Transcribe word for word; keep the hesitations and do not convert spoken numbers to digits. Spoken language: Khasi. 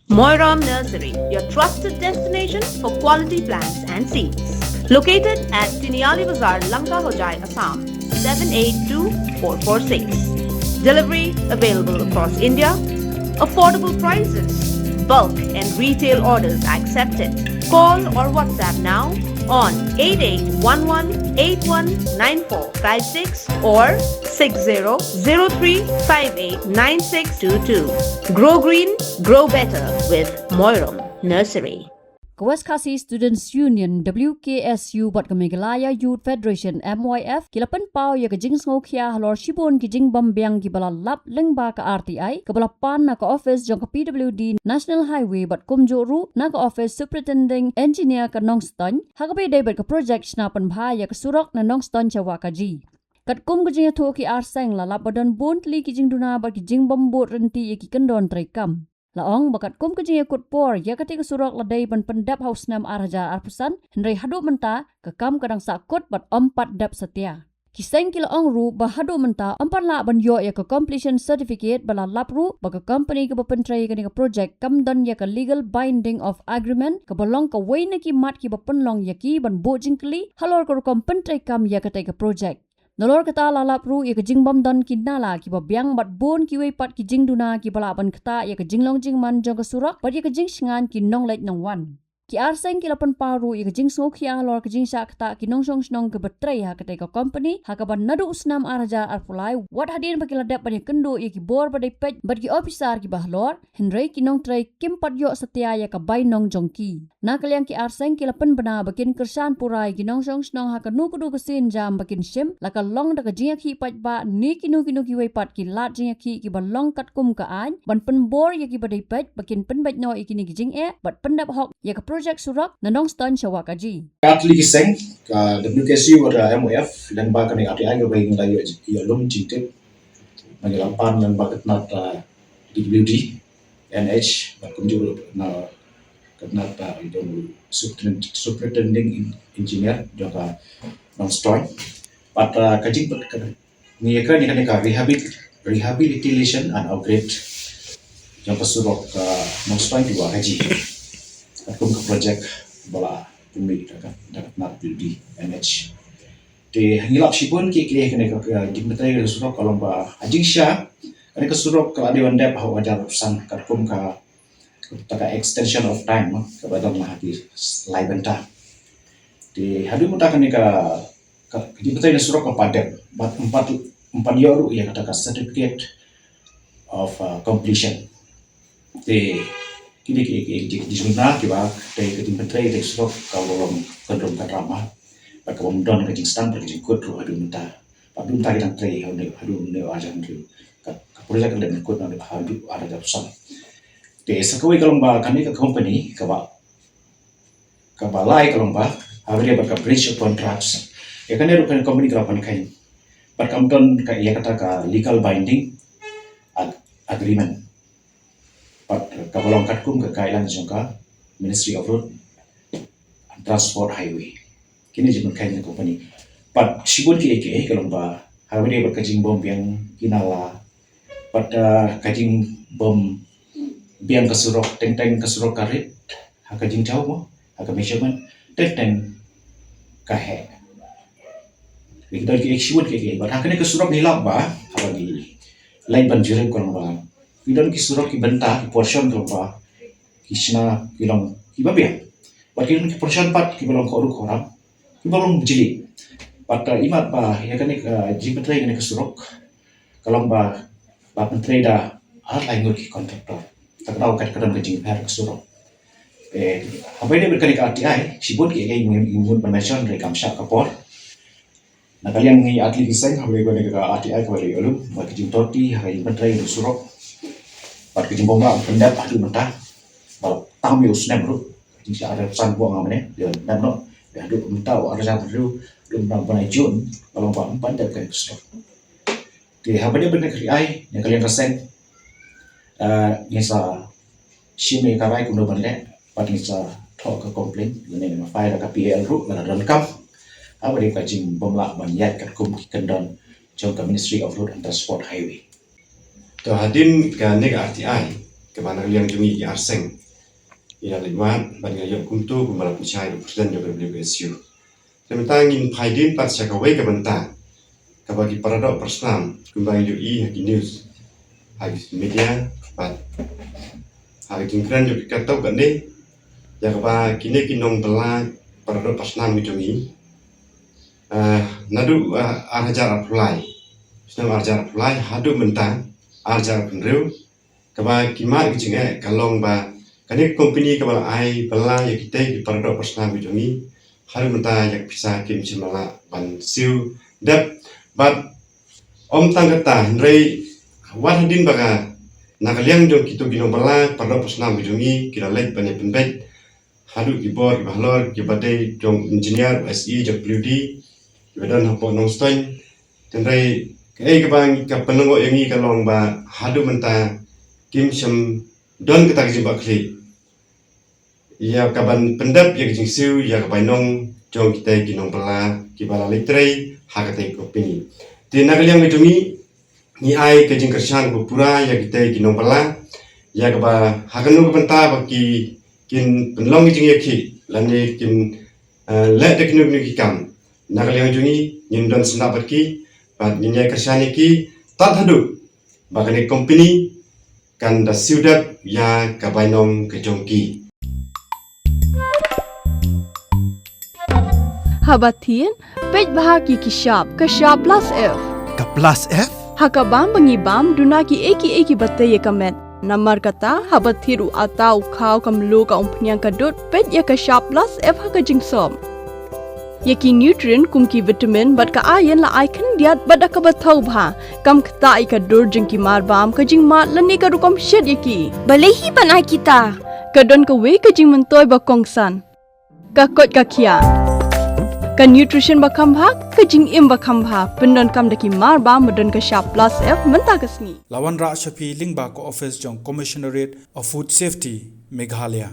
Moiram Nursery, your trusted destination for quality plants and seeds. Located at Tiniali Bazar, Lanka Hojai, Assam, seven eight two four four six. Delivery available across India. Affordable prices. Bulk and retail orders accepted. Call or WhatsApp now on eight eight one one eight one nine four five six or six zero zero three five eight nine six two two. Grow green, grow better with Moiram Nursery. Ka West Khasi Students Union, W K S U, bad ka Meghalaya Youth Federation, M Y F, ki la pynpaw ïa ka jingsngewkhia halor shibun ki jingbym biang kiba la lap lyngba ka R T I, kaba la pan na ka office jong ka P W D National Highway bad kumjuh ruh na ka office Superintending Engineer ka Nongstoiñ, ha kaba ïadei bad ka project shna pynbha ïa ka surok na Nongstoiñ sha Wahkaji. Katkum ka jingïathuh, ki ar seng la lap ba don bun tylli ki jingduna bad ki jingbym bud ryntih ïa ki kyndon treikam. La ong ba katkum ka jingïakut por ïa katei ka surok la dei ban pyndep ha u snem ar hajar arphew san, hynrei haduh mynta ka kam ka dang sahkut bad ym pat dep satia. Ki seng ki la ong ruh ba haduh mynta ym pat lah ban ïoh ïa ka completion certificate, ba la lap ruh ba ka company kaba pyntrei ïa kane ka project kam don ïa ka legal binding of agreement, kaba long kawei na ki mat kiba pynlong ïa ki ban buh jingkylli halor ka rukom pyntreikam ïa katei ka project. Nalor kata, la lap ruh ïa ka jingbym don ki nala kiba biang bad bun kiwei pat ki jingduna kiba lah ban ktah ïa ka jinglong jingman jong ka surok bad ïa ka jingshngaiñ ki nongleit nongwan. Ki ar seng ki la pynpaw ruh ïa ka jingsngewkhia halor ka jingshah ktah ki nongshong shnong kiba trei ha katei ka company, ha kaba naduh u snem ar hajar arphew lai wat hadien ba ki la dep ban ïakynduh ïa ki bor ba dei peit bad ki ophisar kiba halor, hynrei ki nongtrei kim pat ïoh satia ïa ka bainong jong ki. Na ka liang, ki ar seng ki la pynbna ba kin kyrshan pura ïa ki nongshong shnong ha kano kano ka sienjam ba kin shim, la ka long da ka jingïakhih paidbah ne kino kino kiwei pat ki lad jingïakhih kiba long katkum ka aiñ, ban pynbor ïa kiba dei peit ba kin pynbeit noh ïa kine ki jingeh bad pyndep hok ïa ka project surok na Nongstoiñ sha Wahkaji. Ka ar tylli ki seng, ka W K S U bad ka M Y F, lyngba kane ka R T I kaba ngi la ïoh, ïoh lum jingtip, ba ngi la pan lyngba ka tnat, ah, P W D, N H, bad kumjuh ruh na ka tnat, ah, i dong Superintendent, Superintending En-, Engineer jong ka Nongstoiñ. Bad, ah, ka jing, ka, ngi ïakren ïa kane ka rehabil-, rehabilitation and upgrade jong ka surok, ah, Nongstoiñ to Wahkaji. Katkum ka project ba la pynmih da ka, da ka tnat P W D N H. Te ngi lap shibun ki, ki, kane ka, ka jingpyntrei ka surok ka long ba ha jingshisha kane ka surok ka la dei ban dep ha u hajar arphew san katkum ka, kata ka extension of time, no, kaba don ha ki lai bynta. Te haduh mynta kane ka, ka, ka jingpyntrei ka surok kam pat dep, bad ym pat, ym pat ïoh ruh ïa kata ka certificate of, uh, completion. Te kine ki, ki, ki, ki jingduna kiba, te ka jingpyntrei te surok ka long kynrum kynram, bad ka bym don ka jingsdang bad ka jingkut ruh haduh mynta. Bad haduh mynta ki dang trei haduh, haduh mynne ar hajar hynriew. Ka, ka project ka dang kut haduh ar hajar arphew san. Te sa kawei ka long ba kane ka company kaba, kaba lai ka long ba, ha kane bad ka breach of contracts. Ïa kane ruh kane company ka la pynkheiñ. Bad kam don ka, ïa kata ka legal binding ag-, agreement. Bad kaba long katkum ka guidelines jong ka Ministry of Road and Transport, Highway. Kine jingpynkheiñ ka company. Bad shibun kiei kiei ka long ba, ha kane bad ka jingbym biang ki nala, bad, ah, ka jingbym biang ka surok, teng teng ka surok ka rit ha ka jingthaw mo, ha ka measurement, teng teng ka heh. Ki don ki issue ki, ki, bad ha kane ka surok ngi lap ba, haba ngi leit ban jurip ka long ba, ki don ki surok ki bynta, ki portion ka long ba, ki shna, ki long kiba biang. Bad ki don ki portion pat kiba long khawruh khawram, kiba long jli. Bad, ah, imat ba ïa kane ka jingpyntrei kane ka surok ka long ba, ba pyntrei da ar lai ngut ki contractor. Ta ka daw kat ka don ka jingpher ka surok. Eh, haba ïadei bad kane ka R T I, shibun kiei kiei ngi, ngi mut ban mention hynrei kam shah ka por. Na ka liang ngi ar tylli ki seng, haba ïadei bad kane ka R T I kaba la ïoh lum, bad ka jingthorti ha ka jingpyntrei ka surok, bad ka jingbym lah pyndep haduh mynta, ba la tam ïa u snem ruh. Ka jingshah ar hajar arphew san buh nga mynne, ïa, dep noh, ïa, haduh mynta u ar hajar arphew hynriew, haduh mynta u bnai June, ka long ba ym pat dep ka surok. Te haba ïadei bad kane ka R T I, na ka liang ka seng, eh, ngi sa shim ïa ka rai kumno ban leh, bad ngi sa thoh ka complaint, lane ngi file ïa ka P A L ruh, lada donkam. Haba dei ka jingbym lah ban ïaid katkum ki kyndon jong ka Ministry of Road and Transport, Highway. To hadien kane ka R T I, kaba na ka liang jong ngi ki arseng ngi la leit wad bad ngi la ïoh kumto kumba la pynshai da u president jong ka W K S U. Te mynta ngin phai dien pat sha kawei ka bynta kaba ki paradoh parsnam kumba ngi ïohi ha ki news, ha ki media, bad ha ki jingkren jong ki katto katne, ïa kaba kine ki nongbylla paradoh parsnam ki jong ngi, ah, naduh, ah, ar hajar arphew lai, snem ar hajar arphew lai haduh mynta ar hajar arphew hynriew, kaba ki mad ki jingeh ka long ba kane ka company kaba la ai bylla ïa kitei ki paradoh parsnam ki jong ngi, haduh mynta ïa ka pisa kim shym la lah ban siew dep. Bad ym tang kata, hynrei wat hadien ba ka, na ka liang jong kito ki nongbylla paradoh parsnam ki jong ngi ki la leit ban ïa pynbeit haduh ki bor kiba halor, kiba dei jong engineer, S E jong P W D, kiba don hapoh Nongstoiñ. Hynrei kaei kaba ngi, ka pynlyngngoh ïa ngi ka long ba haduh mynta kim shym don kata ka jingbakhlieh ïa kaban pyndep ïa ka jingsiew ïa ka bainong jong kitei ki nongbylla kiba la leit trei ha katei ka company. Te na ka liang ka jong ngi, ngi ai ka jingkyrshan kaba pura ïa kitei ki nongbylla ïa kaba ha kano ka bynta ba ki, kin pynlong ki jingïakhih lane kin, eh, leh da kino kino ki kam, na ka liang jong ngi ngin don sngewbha bad ki, bad ngin ïai kyrshan ïa ki tad haduh ba kane ka company kan da siew dep ïa ka bainong ka jong ki. Haba thied, peit bha ki ki shap, ka shap plus F. Ka plus F? Ha ka bam ba ngi bam, duna ki ei ki ei kiba tei ïa ka met. Namar kata, haba thied u atta, u khaw, ka mluh, ka umphniang, ka dud, peit ïa ka shap plus F ha ka jingsop. Ïa ki nutrient kum ki vitamin bad ka iron la ai khyndiat bad da kaba thaw bha. Kam ktah ïa ka dur jong ki marbam, ka jingmad lane ka rukom shet ïa ki. Balei hi ban ai kita? Ka don kawei ka jingmyntoi ba kongsan. Ka koit ka khiah. Ka nutrition ba kham bha, ka jingim ba kham bha, pyndonkam da ki marbam ba don ka shap plus F mynta ka sngi. La wanrah sha phi lyngba ka office jong Commissionerate of Food Safety, Meghalaya.